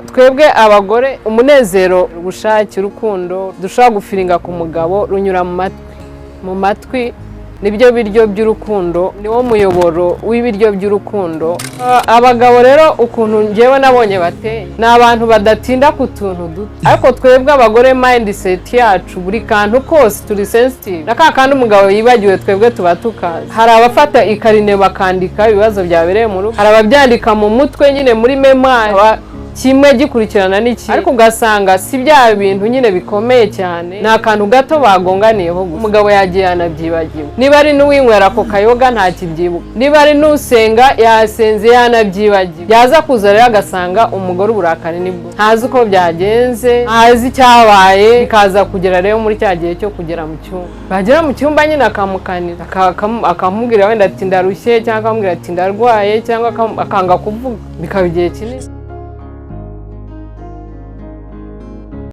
Twebwe abagore, umunezero, ubushake, urukundo dushobora gufeelinga ku mugabo runyura mu matwi. Mu matwi nibyo biryo by'urukundo, niwo muyoboro w'ibiryo by'urukundo. Abagabo rero, ukuntu ngewe nabonye bateye, ni abantu badatinda ku tuntu duto, ariko twebwe abagore mindset yacu, buri kantu kose turi sensitive, na ka kandi umugabo yibagiwe twebwe tuba tukazi. Hari abafata ikarine bakandika ibibazo byabereye mu rugo, hari ababyandika mu mutwe nyine, muri mémoire, kimwe gikurikirana n'ikindi, ariko ugasanga si bya bintu nyine bikomeye cyane, ni akantu gato bagonganiyeho gusa, umugabo yagiye yanabyibagiwe. Niba ari n'uwinywera ako kayoga ntakibyibuka, niba ari n'usenga yasenze yanabyibagiwe. Yaza kuza rero agasanga umugore uburakari nibwo, ntazi uko byagenze, ntazi icyabaye. Bikaza kugera rero muri cya gihe cyo kugera mu cyumba, bagera mu cyumba nyine akamukanira, akamubwira wenda ati "Ndarushye", cyangwa akamubwira ati "Ndarwaye", cyangwa akanga kuvuga, bikaba igihe kinini.